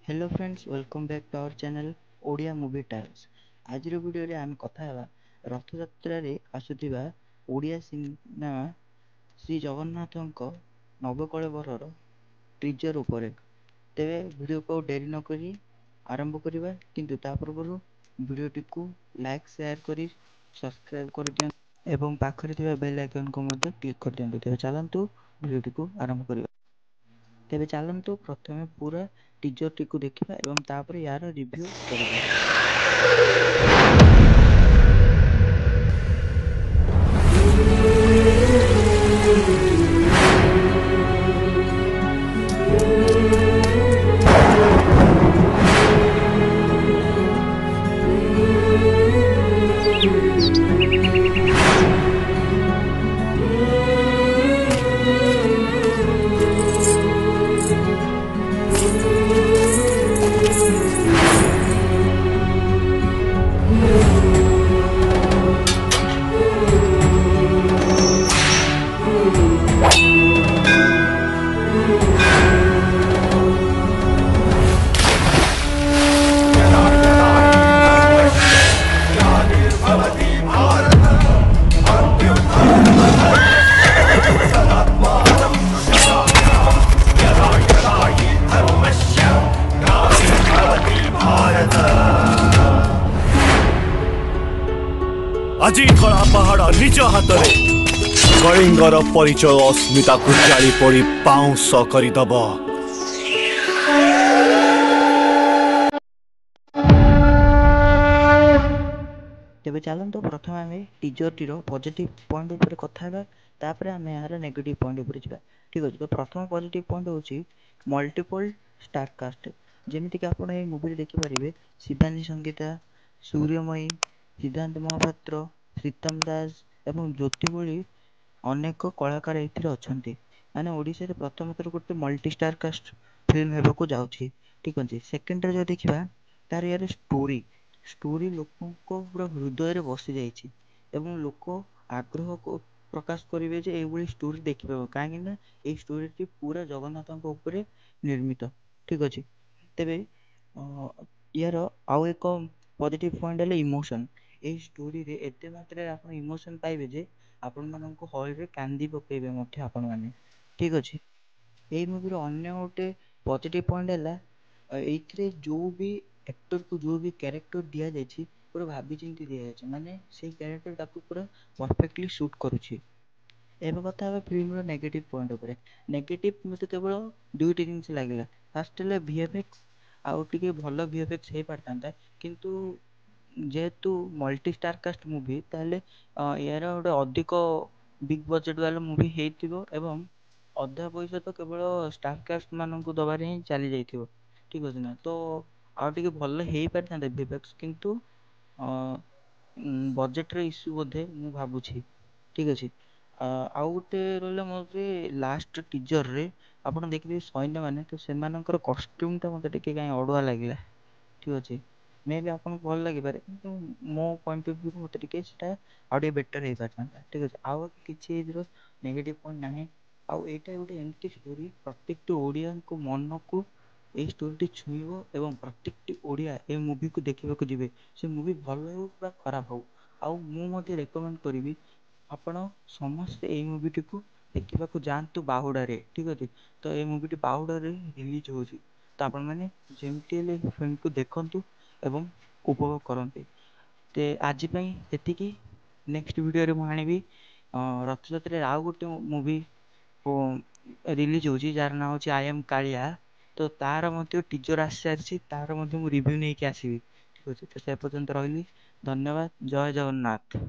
Hello friends, welcome back to our channel Odia movie tiles. ଆଜିର ଭିଡ଼ିଓରେ ଆମେ କଥା ହେବା ରଥଯାତ୍ରାରେ ଆସୁଥିବା ଓଡ଼ିଆ ସିନେମା ଶ୍ରୀ ଜଗନ୍ନାଥଙ୍କ ନବକଳେବରର ଟିଜର୍ ଉପରେ। ତେବେ ଭିଡ଼ିଓକୁ ଆଉ ଡେରି ନକରି ଆରମ୍ଭ କରିବା, କିନ୍ତୁ ତା ପୂର୍ବରୁ ଭିଡ଼ିଓଟିକୁ ଲାଇକ୍, ସେୟାର କରି ସବସ୍କ୍ରାଇବ୍ କରିଦିଅନ୍ତୁ ଏବଂ ପାଖରେ ଥିବା ବେଲ୍ ଆଇକନ୍କୁ ମଧ୍ୟ କ୍ଲିକ୍ କରିଦିଅନ୍ତୁ। ତେବେ ଚାଲନ୍ତୁ ଭିଡ଼ିଓଟିକୁ ଆରମ୍ଭ କରିବା। ତେବେ ଚାଲନ୍ତୁ ପ୍ରଥମେ ପୁରା ଟିଜର୍ଟିକୁ ଦେଖିବା ଏବଂ ତାପରେ ୟାର ରିଭ୍ୟୁ କରିବା। ଆଜି କଳା ପାହାଡ଼ ନିଜ ହାତରେ କଳିଙ୍ଗର ପରିଚୟ ଅସ୍ମିତାକୁ ଜାଳି ପୋଡ଼ି ପାଉଁଶ କରିଦବ। ତେବେ ଚାଲନ୍ତୁ ପ୍ରଥମେ ଆମେ ଟିଜର୍ଟିର ପଜିଟିଭ୍ ପଏଣ୍ଟ ଉପରେ କଥା ହେବା, ତାପରେ ଆମେ ଏହାର ନେଗେଟିଭ୍ ପଏଣ୍ଟ ଉପରେ ଯିବା। ଠିକ୍ ଅଛି, ତ ପ୍ରଥମ ପଜିଟିଭ୍ ପଏଣ୍ଟ ହେଉଛି ମଲ୍ଟିପଲ୍ ଷ୍ଟାର୍ କାଷ୍ଟ। ଯେମିତିକି ଆପଣ ଏଇ ମୁଭିରେ ଦେଖିପାରିବେ ଶିବାନୀ ସଙ୍ଗୀତା, ସୂର୍ଯ୍ୟମୟୀ, ସିଦ୍ଧାନ୍ତ ମହାପାତ୍ର, ଶ୍ରୀତମ ଦାସ ଏବଂ ଜ୍ୟୋତି ଭଳି ଅନେକ କଳାକାର ଏଥିରେ ଅଛନ୍ତି। ମାନେ ଓଡ଼ିଶାରେ ପ୍ରଥମ ଥର ଗୋଟେ ମଲ୍ଟି ଷ୍ଟାର୍ କାଷ୍ଟ ଫିଲ୍ମ ହେବାକୁ ଯାଉଛି। ଠିକ୍ ଅଛି, ସେକେଣ୍ଡରେ ଯଦି ଦେଖିବା ତାର ୟାର ଷ୍ଟୋରି ଲୋକଙ୍କ ପୁରା ହୃଦୟରେ ବସିଯାଇଛି ଏବଂ ଲୋକ ଆଗ୍ରହ ପ୍ରକାଶ କରିବେ ଯେ ଏଇଭଳି ଷ୍ଟୋରି ଦେଖିବାକୁ, କାହିଁକିନା ଏଇ ଷ୍ଟୋରିଟି ପୁରା ଜଗନ୍ନାଥଙ୍କ ଉପରେ ନିର୍ମିତ। ଠିକ୍ ଅଛି, ତେବେ ୟାର ଆଉ ଏକ ପଜିଟିଭ୍ ପଏଣ୍ଟ ହେଲା ଇମୋସନ୍। ଏଇ ଷ୍ଟୋରିରେ ଏତେ ମାତ୍ରାରେ ଆପଣ ଇମୋସନ୍ ପାଇବେ ଯେ ଆପଣମାନଙ୍କୁ ହଲ୍ରେ କାନ୍ଦି ପକାଇବେ ମଧ୍ୟ ଆପଣମାନେ। ଠିକ୍ ଅଛି, ଏଇ ମୁଭିର ଅନ୍ୟ ଗୋଟେ ପଜିଟିଭ୍ ପଏଣ୍ଟ ହେଲା ଏଇଥିରେ ଯେଉଁ ବି ଆକ୍ଟରକୁ ଯେଉଁ ବି କ୍ୟାରେକ୍ଟର ଦିଆଯାଇଛି ପୁରା ଭାବିଚିନ୍ତି ଦିଆଯାଇଛି, ମାନେ ସେଇ କ୍ୟାରେକ୍ଟର ତାକୁ ପୁରା ପରଫେକ୍ଟଲି ସୁଟ୍ କରୁଛି। ଏବେ କଥା ହେବା ଫିଲ୍ମର ନେଗେଟିଭ୍ ପଏଣ୍ଟ ଉପରେ। ନେଗେଟିଭ୍ ମୋତେ କେବଳ ଦୁଇଟି ଜିନିଷ ଲାଗିଲା। ଫାର୍ଷ୍ଟ ହେଲା ଭିଏଫ୍ଏକ୍ସ, ଆଉ ଟିକେ ଭଲ ଭିଏଫ୍ଏକ୍ସ ହେଇପାରିଥାନ୍ତା, କିନ୍ତୁ ଯେହେତୁ ମଲ୍ଟି ଷ୍ଟାର୍ କାଷ୍ଟ ମୁଭି ତାହେଲେ ଏହାର ଗୋଟେ ଅଧିକ ବିଗ୍ ବଜେଟ୍ ବାଲା ମୁଭି ହେଇଥିବ ଏବଂ ଅଧା ପଇସା ତ କେବଳ ଷ୍ଟାର୍ କାଷ୍ଟ ମାନଙ୍କୁ ଦେବାରେ ହିଁ ଚାଲି ଯାଇଥିବ। ଠିକ୍ ଅଛି ନା, ତ ଆଉ ଟିକେ ଭଲ ହେଇପାରିଥାନ୍ତା ଭିଏଫ୍ଏକ୍ସ, କିନ୍ତୁ ବଜେଟ୍ର ଇସ୍ୟୁ ବୋଧେ ମୁଁ ଭାବୁଛି। ଠିକ୍ ଅଛି, ଆଉ ଗୋଟେ ରହିଲା ମୋତେ ଲାଷ୍ଟ ଟିଜର୍ରେ ଆପଣ ଦେଖିଥିବେ ସୈନ୍ୟମାନେ, ତ ସେମାନଙ୍କର କଷ୍ଟ୍ୟୁମ୍ଟା ମୋତେ ଟିକେ କାହିଁ ଅଡ଼ୁଆ ଲାଗିଲା। ଠିକ୍ ଅଛି, ମେ ବି ଆପଣଙ୍କୁ ଭଲ ଲାଗିପାରେ, କିନ୍ତୁ ମୋ ପଏଣ୍ଟ ଅଫ୍ ଭ୍ୟୁରୁ ମୋତେ ଟିକେ ସେଇଟା ଆଉ ଟିକେ ବେଟର୍ ହେଇପାରିଥାନ୍ତା। ଠିକ୍ ଅଛି, ଆଉ କିଛି ଏଥିର ନେଗେଟିଭ୍ ପଏଣ୍ଟ ନାହିଁ। ଆଉ ଏଇଟା ଗୋଟେ ଏମିତି ଷ୍ଟୋରି ପ୍ରତ୍ୟେକଟି ଓଡ଼ିଆଙ୍କ ମନକୁ ଏଇ ଷ୍ଟୋରିଟି ଛୁଇଁବ ଏବଂ ପ୍ରତ୍ୟେକଟି ଓଡ଼ିଆ ଏ ମୁଭିକୁ ଦେଖିବାକୁ ଯିବେ, ସେ ମୁଭି ଭଲ ହେଉ ବା ଖରାପ ହେଉ। ଆଉ ମୁଁ ମଧ୍ୟ ରେକମେଣ୍ଡ କରିବି ଆପଣ ସମସ୍ତେ ଏଇ ମୁଭିଟିକୁ ଦେଖିବାକୁ ଯାଆନ୍ତୁ ବାହୁଡ଼ାରେ। ଠିକ୍ ଅଛି, ତ ଏଇ ମୁଭିଟି ବାହୁଡ଼ାରେ ରିଲିଜ୍ ହେଉଛି, ତ ଆପଣମାନେ ଯେମିତି ହେଲେ ଏ ଫିଲ୍ମକୁ ଦେଖନ୍ତୁ ଏବଂ ଉପଭୋଗ କରନ୍ତି। ତ ଆଜି ପାଇଁ ଏତିକି। ନେକ୍ସଟ ଭିଡ଼ିଓରେ ମୁଁ ଆଣିବି ରଥଯାତ୍ରାରେ ଆଉ ଗୋଟେ ମୁଭି ରିଲିଜ୍ ହେଉଛି ଯାହାର ନାଁ ହେଉଛି I M Kalia. ତ ତାର ମଧ୍ୟ ଟିଜର୍ ଆସିସାରିଛି, ତାର ମଧ୍ୟ ମୁଁ ରିଭ୍ୟୁ ନେଇକି ଆସିବି। ଠିକ୍ ଅଛି, ତ ସେ ପର୍ଯ୍ୟନ୍ତ ରହିଲି, ଧନ୍ୟବାଦ, ଜୟ ଜଗନ୍ନାଥ।